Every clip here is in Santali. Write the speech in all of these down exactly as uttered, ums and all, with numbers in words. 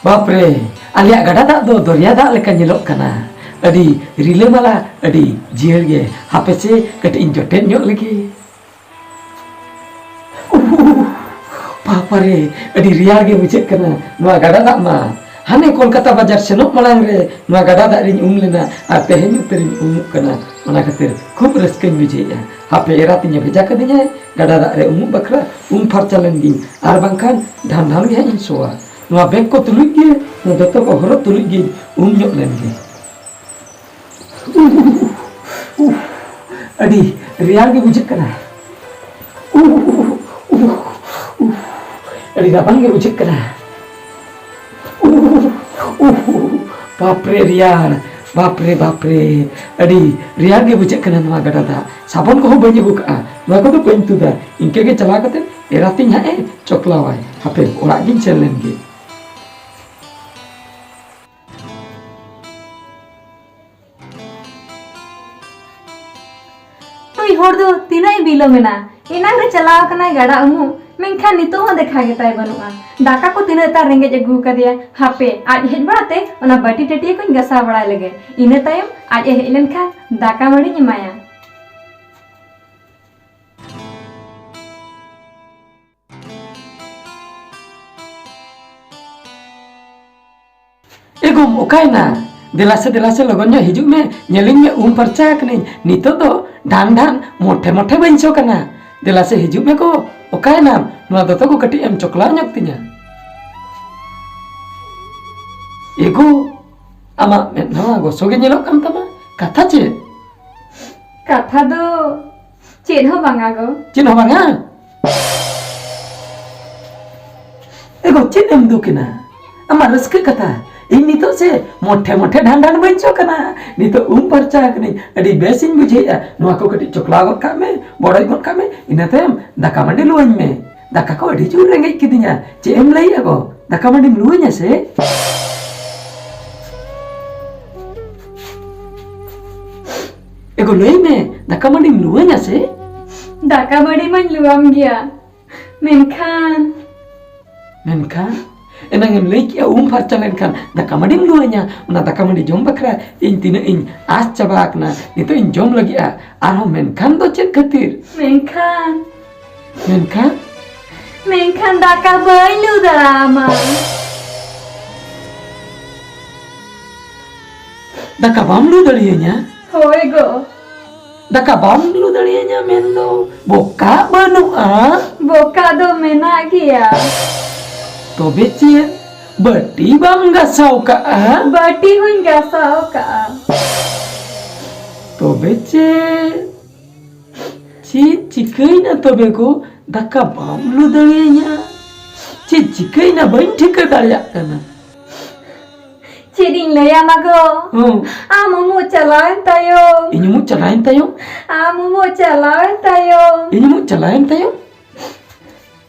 ᱵᱟᱯᱨᱮ, ᱟᱞᱮᱭᱟᱜ ᱜᱟᱰᱟ ᱫᱟᱜ ᱫᱚ ᱫᱚᱨᱭᱟ ᱫᱟᱜ ᱞᱮᱠᱟ ᱧᱮᱞᱚᱜ ᱠᱟᱱᱟ᱾ ᱟᱹᱰᱤ ᱨᱤᱞᱟᱹᱢᱟᱞᱟ, ᱟᱹᱰᱤ ᱡᱤᱭᱟᱹᱲ ᱜᱮ᱾ ᱦᱟᱯᱮ ᱥᱮ, ᱠᱟᱹᱴᱤᱡ ᱤᱧ ᱡᱚᱴᱮᱫ ᱧᱚᱜ ᱞᱮᱜᱮ᱾ ᱩᱦᱩ, ᱵᱟᱯᱨᱮ, ᱟᱹᱰᱤ ᱨᱮᱭᱟᱲ ᱜᱮ ᱵᱩᱡᱷᱟᱹᱜ ᱠᱟᱱᱟ ᱱᱚᱣᱟ ᱜᱟᱰᱟ ᱫᱟᱜ ᱢᱟ᱾ ᱦᱟᱱᱮ ᱠᱳᱞᱠᱟᱛᱟ ᱵᱟᱡᱟᱨ ᱥᱮᱱᱚᱜ ᱢᱟᱲᱟᱝ ᱨᱮ ᱱᱚᱣᱟ ᱜᱟᱰᱟ ᱫᱟᱜ ᱨᱤᱧ ᱩᱢ ᱞᱮᱱᱟ, ᱟᱨ ᱛᱮᱦᱮᱧ ᱩᱛᱟᱹᱨᱤᱧ ᱩᱢᱩᱜ ᱠᱟᱱᱟ᱾ ᱚᱱᱟ ᱠᱷᱟᱹᱛᱤᱨ ᱠᱷᱩᱵ ᱨᱟᱹᱥᱠᱟᱹᱧ ᱵᱩᱡᱷᱟᱹᱣᱮᱫᱼᱟ᱾ ᱦᱟᱯᱮ, ᱮᱨᱟᱛᱤᱧ ᱮ ᱵᱷᱮᱡᱟ ᱠᱟᱹᱫᱤᱧᱟᱭ ᱜᱟᱰᱟ ᱫᱟᱜ ᱨᱮ ᱩᱢᱩᱜ ᱵᱟᱠᱷᱨᱟ᱾ ᱩᱢ ᱯᱷᱟᱨᱪᱟ ᱞᱮᱱ ᱜᱤᱧ, ᱟᱨ ᱵᱟᱝᱠᱷᱟᱱ ᱰᱷᱟᱱ ᱰᱷᱟᱱ ᱜᱮ ᱦᱟᱸᱜ ᱤᱧ ᱥᱚᱣᱟ᱾ ᱱᱚᱣᱟ ᱵᱮᱜᱽ ᱠᱚ ᱛᱩᱞᱩᱡ ᱜᱮ, ᱱᱚᱣᱟ ᱫᱚᱛᱚ ᱠᱚ ᱦᱚᱨᱚᱜ ᱛᱩᱞᱩᱡ ᱜᱤᱧ ᱩᱢ ᱧᱚᱜ ᱞᱮᱱ ᱜᱮ᱾ ᱩᱦ, ᱩᱦ, ᱟᱹᱰᱤ ᱨᱮᱭᱟᱲ ᱜᱮ ᱵᱩᱡᱷᱟᱹᱜ ᱠᱟᱱᱟ᱾ ᱩᱦ, ᱩᱦ, ᱩᱦ, ᱩᱦ, ᱟᱹᱰᱤ ᱨᱟᱵᱟᱝ ᱜᱮ ᱵᱩᱡᱷᱟᱹᱜ ᱠᱟᱱᱟ᱾ ᱩᱦ, ᱩᱦ, ᱩᱦ, ᱵᱟᱯᱨᱮ ᱨᱮᱭᱟᱲ, ᱵᱟᱯᱨᱮ, ᱵᱟᱯᱨᱮ, ᱟᱹᱰᱤ ᱨᱮᱭᱟᱲ ᱜᱮ ᱵᱩᱡᱷᱟᱹᱜ ᱠᱟᱱᱟ ᱱᱚᱣᱟ ᱜᱟᱰᱟ ᱫᱟᱜ᱾ ᱥᱟᱵᱚᱱ ᱠᱚᱦᱚᱸ ᱵᱟᱹᱧ ᱟᱹᱜᱩ ᱠᱟᱜᱼᱟ, ᱱᱚᱣᱟ ᱠᱚᱫᱚ ᱵᱟᱹᱧ ᱛᱩᱫᱟ᱾ ᱤᱱᱠᱟᱹ ᱜᱮ ᱪᱟᱞᱟᱣ ᱠᱟᱛᱮ ᱮᱨᱟᱛᱤᱧ ᱦᱟᱸᱜ ᱮ ᱪᱚᱠᱞᱟᱣᱟᱭ᱾ ᱦᱟᱯᱮ, ᱚᱲᱟᱜ ᱜᱤᱧ ᱥᱮᱱ ᱞᱮᱱ ᱜᱮ᱾ ᱱᱩᱭ ᱦᱚᱲ ᱫᱚ ᱛᱤᱱᱟᱹᱜ ᱮ ᱵᱤᱞᱚᱢ ᱮᱱᱟ? ᱮᱱᱟᱝ ᱨᱮ ᱪᱟᱞᱟᱣ ᱟᱠᱟᱱᱟᱭ ᱜᱟᱰᱟ ᱩᱢᱩᱜ, ᱢᱮᱱᱠᱷᱟᱱ ᱱᱤᱛᱚᱜ ᱦᱚᱸ ᱫᱮᱠᱷᱟ ᱜᱮᱛᱟᱭ ᱵᱟᱹᱱᱩᱜᱼᱟ᱾ ᱫᱟᱠᱟ ᱠᱚ ᱛᱤᱱᱟᱹᱜ ᱛᱟᱨ ᱨᱮᱸᱜᱮᱡ ᱟᱹᱜᱩ ᱟᱠᱟᱫᱮᱭᱟ᱾ ᱦᱟᱯᱮ, ᱟᱡ ᱦᱮᱡ ᱵᱟᱲᱟᱛᱮ ᱚᱱᱟ ᱵᱟᱹᱴᱤ ᱴᱟᱹᱴᱭᱟᱹ ᱠᱚᱧ ᱜᱟᱥᱟᱣ ᱵᱟᱲᱟᱭ ᱞᱮᱜᱮ᱾ ᱤᱱᱟᱹ ᱛᱟᱭᱚᱢ ᱟᱡ ᱮ ᱦᱮᱡ ᱞᱮᱱᱠᱷᱟᱱ ᱫᱟᱠᱟ ᱢᱟᱹᱲᱤᱧ ᱮᱢᱟᱭᱟ᱾ ᱮ ᱜᱳ, ᱚᱠᱟᱭᱮᱱᱟ? ᱫᱮᱞᱟ ᱥᱮ, ᱫᱮᱞᱟ ᱥᱮ, ᱞᱚᱜᱚᱱ ᱧᱚᱜ ᱦᱤᱡᱩᱜ ᱢᱮ, ᱧᱮᱞᱤᱧ ᱢᱮ, ᱩᱢ ᱯᱷᱟᱨᱪᱟ ᱟᱠᱟᱱᱟᱹᱧ᱾ ᱱᱤᱛᱚᱜ ᱫᱚ ᱰᱷᱟᱱ ᱰᱷᱟᱱ ᱢᱚᱴᱷᱮ ᱢᱚᱴᱷᱮ ᱵᱟᱹᱧ ᱥᱚ ᱠᱟᱱᱟ᱾ ᱫᱮᱞᱟ ᱥᱮ, ᱦᱤᱡᱩᱜ ᱢᱮ ᱜᱳ᱾ ᱚᱠᱟᱭᱮᱱᱟᱢ? ᱱᱚᱣᱟ ᱫᱚᱛᱚ ᱠᱚ ᱠᱟᱹᱴᱤᱡ ᱮᱢ ᱪᱚᱠᱞᱟᱣ ᱧᱚᱜ ᱛᱤᱧᱟ᱾ ᱮ ᱜᱳ, ᱟᱢᱟᱜ ᱢᱮᱫ ᱱᱟᱣᱟ ᱜᱚᱥᱚ ᱜᱮ ᱧᱮᱞᱚᱜ ᱠᱟᱱ ᱛᱟᱢᱟ, ᱠᱟᱛᱷᱟ ᱪᱮᱫ? ᱠᱟᱛᱷᱟ ᱫᱚ ᱪᱮᱫ ᱦᱚᱸ ᱵᱟᱝᱟ ᱜᱳ᱾ ᱪᱮᱫ ᱦᱚᱸ ᱵᱟᱝᱟ? ᱮ ᱜᱳ, ᱪᱮᱫ ᱮᱢ ᱫᱩᱠ ᱮᱱᱟ? ᱟᱢᱟᱜ ᱨᱟᱹᱥᱠᱟᱹ ᱠᱟᱛᱷᱟ᱾ ᱤᱧ ᱱᱤᱛᱚᱜ ᱥᱮ ᱢᱚᱴᱷᱮ ᱢᱚᱴᱷᱮ ᱰᱷᱟᱱ ᱰᱷᱟᱱ ᱵᱟᱹᱧ ᱥᱚ ᱠᱟᱱᱟ᱾ ᱱᱤᱛᱚᱜ ᱩᱢ ᱯᱷᱟᱨᱪᱟ ᱟᱠᱟᱱᱟᱹᱧ, ᱟᱹᱰᱤ ᱵᱮᱥᱤᱧ ᱵᱩᱡᱷᱟᱹᱣᱮᱫᱼᱟ᱾ ᱱᱚᱣᱟ ᱠᱚ ᱠᱟᱹᱴᱤᱡ ᱪᱚᱠᱞᱟᱣ ᱜᱚᱫ ᱠᱟᱜ ᱢᱮ, ᱵᱚᱰᱚᱡ ᱜᱚᱫ ᱠᱟᱜ ᱢᱮ, ᱤᱱᱟᱹ ᱛᱟᱭᱚᱢ ᱫᱟᱠᱟ ᱢᱟᱹᱰᱤ ᱞᱩᱣᱟᱹᱧ ᱢᱮ᱾ ᱫᱟᱠᱟ ᱠᱚ ᱟᱹᱰᱤ ᱡᱳᱨ ᱨᱮᱸᱜᱮᱡ ᱠᱤᱫᱤᱧᱟ᱾ ᱪᱮᱫ ᱮᱢ ᱞᱟᱹᱭᱮᱫᱼᱟ ᱜᱳ? ᱫᱟᱠᱟ ᱢᱟᱹᱰᱤᱢ ᱞᱩᱣᱟᱹᱧᱟ ᱥᱮ? ᱮ ᱜᱳ, ᱞᱟᱹᱭ ᱢᱮ, ᱫᱟᱠᱟ ᱢᱟᱹᱰᱤᱢ ᱞᱩᱣᱟᱹᱧᱟ ᱥᱮ? ᱫᱟᱠᱟ ᱢᱟᱹᱰᱤ ᱢᱟᱧ ᱞᱩᱣᱟᱢ ᱜᱮᱭᱟ, ᱢᱮᱱᱠᱷᱟᱱ ᱢᱮᱱᱠᱷᱟᱱ? ᱮᱱᱟᱝ ᱮᱢ ᱞᱟᱹᱭ ᱠᱮᱜᱼᱟ, ᱩᱢ ᱯᱷᱟᱨᱪᱟ ᱞᱮᱱᱠᱷᱟᱱ ᱫᱟᱠᱟ ᱢᱟᱹᱰᱤᱢ ᱞᱩᱣᱟᱹᱧᱟ᱾ ᱚᱱᱟ ᱫᱟᱠᱟ ᱢᱟᱹᱰᱤ ᱡᱚᱢ ᱵᱟᱠᱷᱨᱟ ᱤᱧ ᱛᱤᱱᱟᱹᱜ ᱤᱧ ᱟᱸᱥ ᱪᱟᱵᱟ ᱟᱠᱟᱱᱟ, ᱱᱤᱛᱚᱜ ᱤᱧ ᱡᱚᱢ ᱞᱟᱹᱜᱤᱫᱼᱟ᱾ ᱟᱨᱦᱚᱸ ᱢᱮᱱᱠᱷᱟᱱ ᱫᱚ ᱪᱮᱫ ᱠᱷᱟᱹᱛᱤᱨ? ᱢᱮᱱᱠᱷᱟᱱ ᱢᱮᱱᱠᱷᱟᱱ ᱢᱮᱱᱠᱷᱟᱱ ᱫᱟᱠᱟ ᱵᱟᱹᱧ ᱞᱩ ᱫᱟᱲᱮᱭᱟᱢᱟ᱾ ᱫᱟᱠᱟ ᱵᱟᱢ ᱞᱩ ᱫᱟᱲᱮᱭᱟᱹᱧᱟ? ᱦᱳᱭ ᱜᱚ᱾ ᱫᱟᱠᱟ ᱵᱟᱢ ᱞᱩ ᱫᱟᱲᱮᱭᱟᱹᱧᱟ ᱢᱮᱱᱫᱚ ᱵᱚᱠᱟ ᱵᱟᱹᱱᱩᱜᱼᱟ? ᱵᱚᱠᱟ ᱫᱚ ᱢᱮᱱᱟᱜ ᱜᱮᱭᱟ᱾ ᱛᱚᱵᱮ ᱪᱮᱫ ᱵᱟᱹᱴᱤ ᱵᱟᱢ ᱜᱟᱥᱟᱣ ᱠᱟᱜᱼᱟ? ᱵᱟᱹᱴᱤ ᱦᱚᱧ ᱜᱟᱥᱟᱣ ᱠᱟᱜᱼᱟ᱾ ᱛᱚᱵᱮ ᱪᱮᱫ, ᱪᱮᱫ ᱪᱤᱠᱟᱹᱭᱮᱱᱟ ᱛᱚᱵᱮ ᱜᱚ? ᱫᱟᱠᱟ ᱵᱟᱢ ᱞᱩ ᱫᱟᱲᱮᱭᱟᱹᱧᱟ? ᱪᱮᱫ ᱪᱤᱠᱟᱹᱭᱮᱱᱟ? ᱵᱟᱹᱧ ᱴᱷᱤᱠᱟᱹ ᱫᱟᱲᱮᱭᱟᱜ ᱠᱟᱱᱟ᱾ ᱪᱮᱫ ᱤᱧ ᱞᱟᱹᱭᱟᱢᱟ ᱜᱚ? ᱦᱩᱸ᱾ ᱟᱢ ᱩᱢᱩᱜ ᱪᱟᱞᱟᱣᱮᱱ ᱛᱟᱭᱚᱢ᱾ ᱤᱧ ᱩᱢᱩᱜ ᱪᱟᱞᱟᱣᱮᱱ ᱛᱟᱭᱚᱢ? ᱟᱢ ᱩᱢᱩᱜ ᱪᱟᱞᱟᱣᱮᱱ ᱛᱟᱭᱚᱢ᱾ ᱤᱧ ᱩᱢᱩᱜ ᱪᱟᱞᱟᱣᱮᱱ ᱛᱟᱭᱚᱢ?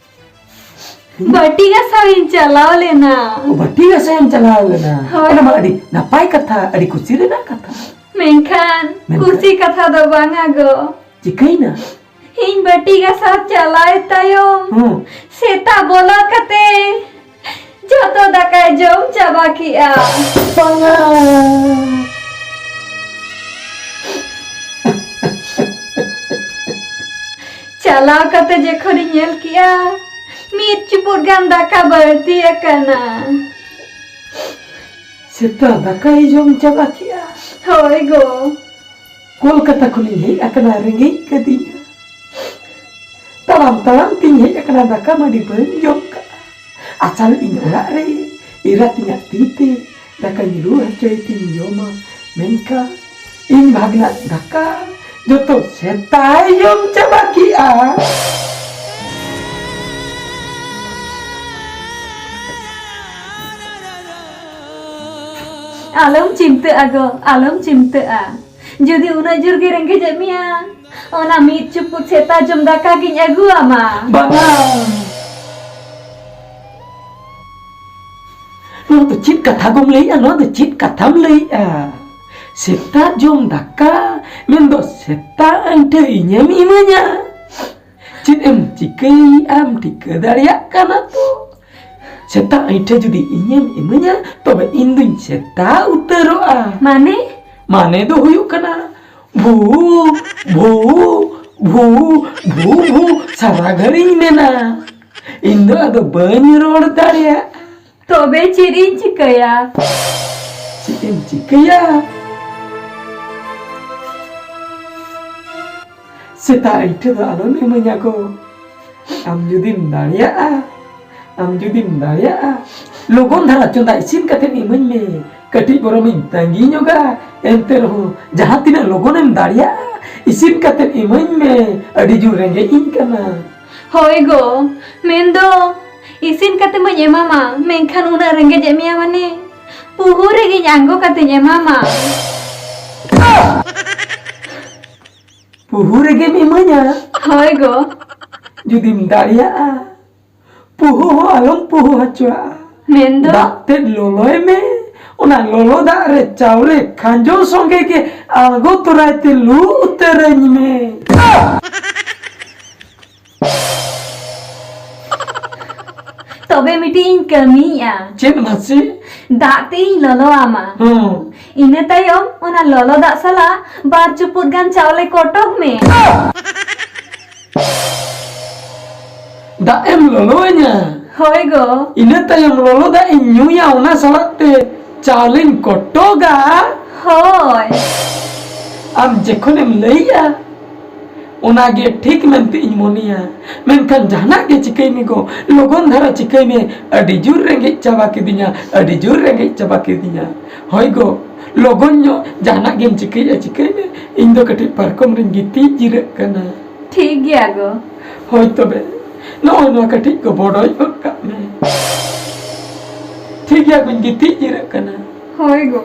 ᱵᱟᱹᱴᱤ ᱜᱟᱥᱟᱣ ᱤᱧ ᱪᱟᱞᱟᱣ ᱞᱮᱱᱟ᱾ ᱚ, ᱵᱟᱹᱴᱤ ᱜᱟᱥᱟᱣ ᱮᱢ ᱪᱟᱞᱟᱣ ᱞᱮᱱᱟ? ᱦᱳᱭ᱾ ᱚᱱᱟ ᱢᱟ ᱟᱹᱰᱤ ᱱᱟᱯᱟᱭ ᱠᱟᱛᱷᱟ, ᱟᱹᱰᱤ ᱠᱩᱥᱤ ᱨᱮᱱᱟᱜ ᱠᱟᱛᱷᱟ᱾ ᱢᱮᱱᱠᱷᱟᱱ ᱢᱮᱱᱠᱷᱟᱱ? ᱠᱩᱥᱤ ᱠᱟᱛᱷᱟ ᱫᱚ ᱵᱟᱝᱟ ᱜᱚ᱾ ᱪᱤᱠᱟᱹᱭᱮᱱᱟ? ᱤᱧ ᱵᱟᱹᱴᱤ ᱜᱟᱥᱟᱣ ᱪᱟᱞᱟᱣ ᱛᱟᱭᱚᱢ, ᱦᱩᱸ᱾ ᱥᱮᱛᱟ ᱵᱚᱞᱚ ᱠᱟᱛᱮ ᱡᱚᱛᱚ ᱫᱟᱠᱟᱭ ᱡᱚᱢ ᱪᱟᱵᱟ ᱠᱮᱜᱼᱟ᱾ ᱵᱟᱝᱟ᱾ ᱪᱟᱞᱟᱣ ᱠᱟᱛᱮ ᱡᱚᱠᱷᱚᱱᱤᱧ ᱧᱮᱞ ᱠᱮᱜᱼᱟ, ᱢᱤᱫ ᱪᱩᱯᱩᱫ ᱜᱟᱱ ᱫᱟᱠᱟ ᱵᱟᱹᱲᱛᱤ ᱟᱠᱟᱱᱟ᱾ ᱥᱮᱛᱟ ᱫᱟᱠᱟᱭ ᱡᱚᱢ ᱪᱟᱵᱟ ᱠᱮᱜᱼᱟ? ᱦᱳᱭ ᱜᱚ᱾ ᱠᱳᱞᱠᱟᱛᱟ ᱠᱷᱚᱱᱤᱧ ᱦᱮᱡ ᱟᱠᱟᱱᱟ, ᱨᱮᱸᱜᱮᱡ ᱠᱟᱹᱫᱤᱧᱟ᱾ ᱛᱟᱲᱟᱢ ᱛᱟᱲᱟᱢ ᱛᱤᱧ ᱦᱮᱡ ᱟᱠᱟᱱᱟ, ᱫᱟᱠᱟ ᱢᱟᱹᱰᱤ ᱵᱟᱹᱧ ᱡᱚᱢ ᱠᱟᱜᱼᱟ᱾ ᱟᱥᱟᱞ ᱤᱧ ᱚᱲᱟᱜ ᱨᱮ ᱮᱨᱟ ᱛᱤᱧᱟᱜ ᱛᱤ ᱛᱮ ᱫᱟᱠᱟᱧ ᱨᱩ ᱦᱚᱪᱚᱭ ᱛᱤᱧ ᱡᱚᱢᱟ, ᱢᱮᱱᱠᱷᱟᱱ ᱤᱧ ᱵᱷᱟᱜᱽᱱᱟᱜ ᱫᱟᱠᱟ ᱡᱚᱛᱚ ᱥᱮᱛᱟᱭ ᱡᱚᱢ ᱪᱟᱵᱟ ᱠᱮᱜᱼᱟ᱾ ᱟᱞᱚᱢ ᱪᱤᱱᱛᱟᱹᱜᱼᱟ ᱜᱚ, ᱟᱞᱚᱢ ᱪᱤᱱᱛᱟᱹᱜᱼᱟ᱾ ᱡᱩᱫᱤ ᱩᱱᱟᱹᱜ ᱡᱳᱨ ᱜᱮ ᱨᱮᱸᱜᱮᱡᱮᱫ ᱢᱮᱭᱟ, ᱚᱱᱟ ᱢᱤᱫ ᱪᱩᱯᱩᱫ ᱥᱮᱛᱟ ᱡᱚᱢ ᱫᱟᱠᱟ ᱜᱤᱧ ᱟᱹᱜᱩᱣᱟᱢᱟ᱾ ᱵᱟᱵᱟ! ᱱᱚᱣᱟ ᱫᱚ ᱪᱮᱫ ᱠᱟᱛᱷᱟ ᱜᱚᱢ ᱞᱟᱹᱭᱮᱜᱼᱟ? ᱱᱚᱣᱟ ᱫᱚ ᱪᱮᱫ ᱠᱟᱛᱷᱟᱢ ᱞᱟᱹᱭᱮᱜᱼᱟ? ᱥᱮᱛᱟ ᱡᱚᱢ ᱫᱟᱠᱟ, ᱢᱮᱱᱫᱚ ᱥᱮᱛᱟ ᱟᱹᱭᱴᱷᱟᱹ ᱤᱧᱮᱢ ᱤᱢᱟᱹᱧᱟ? ᱪᱮᱫ ᱮᱢ ᱪᱤᱠᱟᱹᱭᱮᱜᱼᱟᱢ ᱴᱷᱤᱠᱟᱹ ᱫᱟᱲᱮᱭᱟᱜ ᱠᱟᱱᱟ ᱛᱚ? ᱥᱮᱛᱟ ᱟᱹᱭᱴᱷᱟᱹ ᱡᱩᱫᱤ ᱤᱧᱮᱢ ᱤᱢᱟᱹᱧᱟ, ᱛᱚᱵᱮ ᱤᱧ ᱫᱩᱧ ᱥᱮᱛᱟ ᱩᱛᱟᱹᱨᱚᱜᱼᱟ᱾ ᱢᱟᱱᱮ? ᱢᱟᱱᱮ ᱫᱚ ᱦᱩᱭᱩᱜ ᱠᱟᱱᱟ, ᱵᱷᱩ, ᱵᱷᱩ, ᱵᱷᱩ, ᱵᱷᱩ, ᱵᱷᱩ, ᱥᱟᱨᱟ ᱜᱷᱟᱹᱲᱤᱧ ᱢᱮᱱᱟ᱾ ᱤᱧ ᱫᱚ ᱟᱫᱚ ᱵᱟᱹᱧ ᱨᱚᱲ ᱫᱟᱲᱮᱭᱟᱜᱼᱟ᱾ ᱛᱚᱵᱮ ᱪᱮᱫ ᱤᱧ ᱪᱤᱠᱟᱹᱭᱟ? ᱪᱮᱫ ᱮᱢ ᱪᱤᱠᱟᱹᱭᱟ? ᱥᱮᱛᱟ ᱟᱹᱭᱴᱷᱟᱹ ᱫᱚ ᱟᱞᱚᱢ ᱤᱢᱟᱹᱧᱟ ᱜᱚ᱾ ᱟᱢ ᱡᱩᱫᱤᱢ ᱫᱟᱲᱮᱭᱟᱜᱼᱟ, ᱟᱢ ᱡᱩᱫᱤᱢ ᱫᱟᱲᱮᱭᱟᱜᱼᱟ, ᱞᱚᱜᱚᱱ ᱫᱷᱟᱨᱟ ᱪᱚᱸᱫᱟ ᱤᱥᱤᱱ ᱠᱟᱛᱮ ᱤᱢᱟᱹᱧ ᱢᱮ᱾ ᱠᱟᱹᱴᱤᱡ ᱵᱚᱨᱚᱢᱤᱧ ᱛᱟᱺᱜᱤ ᱧᱚᱜᱟ, ᱮᱱᱛᱮ ᱨᱮᱦᱚᱸ ᱡᱟᱦᱟᱸ ᱛᱤᱱᱟᱹᱜ ᱞᱚᱜᱚᱱᱮᱢ ᱫᱟᱲᱮᱭᱟᱜᱼᱟ, ᱤᱥᱤᱱ ᱠᱟᱛᱮ ᱤᱢᱟᱹᱧ ᱢᱮ᱾ ᱟᱹᱰᱤ ᱡᱳᱨ ᱨᱮᱸᱜᱮᱡ ᱤᱧ ᱠᱟᱱᱟ᱾ ᱦᱳᱭ ᱜᱚ, ᱢᱮᱱᱫᱚ ᱤᱥᱤᱱ ᱠᱟᱛᱮ ᱢᱟᱧ ᱮᱢᱟᱢᱟ, ᱢᱮᱱᱠᱷᱟᱱ ᱩᱱᱟᱹᱜ ᱨᱮᱸᱜᱮᱡ ᱮᱫ ᱢᱮᱭᱟ ᱢᱟᱱᱮ, ᱯᱩᱦᱩ ᱨᱮᱜᱮᱧ ᱟᱬᱜᱚ ᱠᱟᱛᱮᱧ ᱮᱢᱟᱢᱟ᱾ ᱯᱩᱦᱩ ᱨᱮᱜᱮᱢ ᱤᱢᱟᱹᱧᱟ? ᱦᱳᱭ ᱜᱚ᱾ ᱡᱩᱫᱤᱢ ᱫᱟᱲᱮᱭᱟᱜᱼᱟ, ᱯᱩᱦᱩ ᱦᱚᱸ ᱟᱞᱚᱢ ᱯᱩᱦᱩ ᱦᱚᱪᱚᱣᱟᱜᱼᱟ᱾ ᱢᱮᱱᱫᱚ? ᱫᱟᱜ ᱛᱮᱫ ᱞᱚᱞᱚᱭ ᱢᱮ, ᱚᱱᱟ ᱞᱚᱞᱚ ᱫᱟᱜ ᱨᱮ ᱪᱟᱣᱞᱮ ᱠᱷᱟᱸᱡᱚ ᱥᱚᱸᱜᱮ ᱜᱮ ᱟᱬᱜᱚ ᱛᱚᱨᱟᱭ ᱛᱮ ᱞᱩ ᱩᱛᱟᱹᱨᱟᱹᱧ ᱢᱮ᱾ ᱛᱚᱵᱮ ᱢᱤᱫᱴᱤᱡ ᱤᱧ ᱠᱟᱹᱢᱤᱭᱮᱫᱼᱟ᱾ ᱪᱮᱫ ᱢᱟᱥᱮ? ᱫᱟᱜ ᱛᱮ ᱤᱧ ᱞᱚᱞᱚ ᱟᱢᱟ᱾ ᱦᱚᱸ᱾ ᱤᱱᱟᱹ ᱛᱟᱭᱚᱢ ᱚᱱᱟ ᱞᱚᱞᱚ ᱫᱟᱜ ᱥᱟᱞᱟᱜ ᱵᱟᱨ ᱪᱩᱯᱩᱫ ᱜᱟᱱ ᱪᱟᱣᱞᱮ ᱠᱚᱴᱚᱜ ᱢᱮ᱾ ᱫᱟᱜ ᱮᱢ ᱞᱚᱞᱚ ᱟᱹᱧᱟ? ᱦᱳᱭ ᱜᱚ᱾ ᱤᱱᱟᱹ ᱛᱟᱭᱚᱢ ᱞᱚᱞᱚ ᱫᱟᱜ ᱤᱧ ᱧᱩᱭᱟ, ᱚᱱᱟ ᱥᱟᱞᱟᱜ ᱛᱮ ᱪᱟᱣᱞᱮᱧ ᱠᱚᱴᱚᱜᱟ? ᱦᱳᱭ᱾ ᱟᱢ ᱡᱚᱠᱷᱚᱱᱮᱢ ᱞᱟᱹᱭᱮᱜᱼᱟ, ᱚᱱᱟ ᱜᱮ ᱴᱷᱤᱠ ᱢᱮᱱᱛᱮ ᱤᱧ ᱢᱚᱱᱮᱭᱟ᱾ ᱢᱮᱱᱠᱷᱟᱱ ᱡᱟᱦᱟᱱᱟᱜ ᱜᱮ ᱪᱤᱠᱟᱹᱭ ᱢᱮ ᱜᱚ, ᱞᱚᱜᱚᱱ ᱫᱷᱟᱨᱟ ᱪᱤᱠᱟᱹᱭ ᱢᱮ, ᱟᱹᱰᱤ ᱡᱳᱨ ᱨᱮᱸᱜᱮᱡ ᱪᱟᱵᱟ ᱠᱤᱫᱤᱧᱟ, ᱟᱹᱰᱤ ᱡᱳᱨ ᱨᱮᱸᱜᱮᱡ ᱪᱟᱵᱟ ᱠᱤᱫᱤᱧᱟ᱾ ᱦᱳᱭ ᱜᱚ, ᱞᱚᱜᱚᱱ ᱧᱚᱜ ᱡᱟᱦᱟᱱᱟᱜ ᱜᱮᱢ ᱪᱤᱠᱟᱹᱭᱮᱜᱼᱟ ᱪᱤᱠᱟᱹᱭ ᱢᱮ, ᱤᱧ ᱫᱚ ᱠᱟᱹᱴᱤᱡ ᱯᱟᱨᱠᱚᱢ ᱨᱤᱧ ᱜᱤᱛᱤᱡ ᱡᱤᱨᱟᱹᱜ ᱠᱟᱱᱟ᱾ ᱴᱷᱤᱠ ᱜᱮᱭᱟ ᱜᱚ᱾ ᱦᱳᱭ ᱛᱚᱵᱮ, ᱱᱚᱜᱼᱚᱭ ᱱᱚᱣᱟ ᱠᱟᱹᱴᱤᱡ ᱠᱚ ᱵᱚᱰᱚᱡ ᱜᱚᱫ ᱠᱟᱜ ᱢᱮ᱾ ᱴᱷᱤᱠ ᱜᱮᱭᱟ ᱜᱚᱧ, ᱜᱤᱛᱤᱡ ᱡᱤᱨᱟᱹᱜ ᱠᱟᱱᱟ᱾ ᱦᱳᱭ ᱜᱚ᱾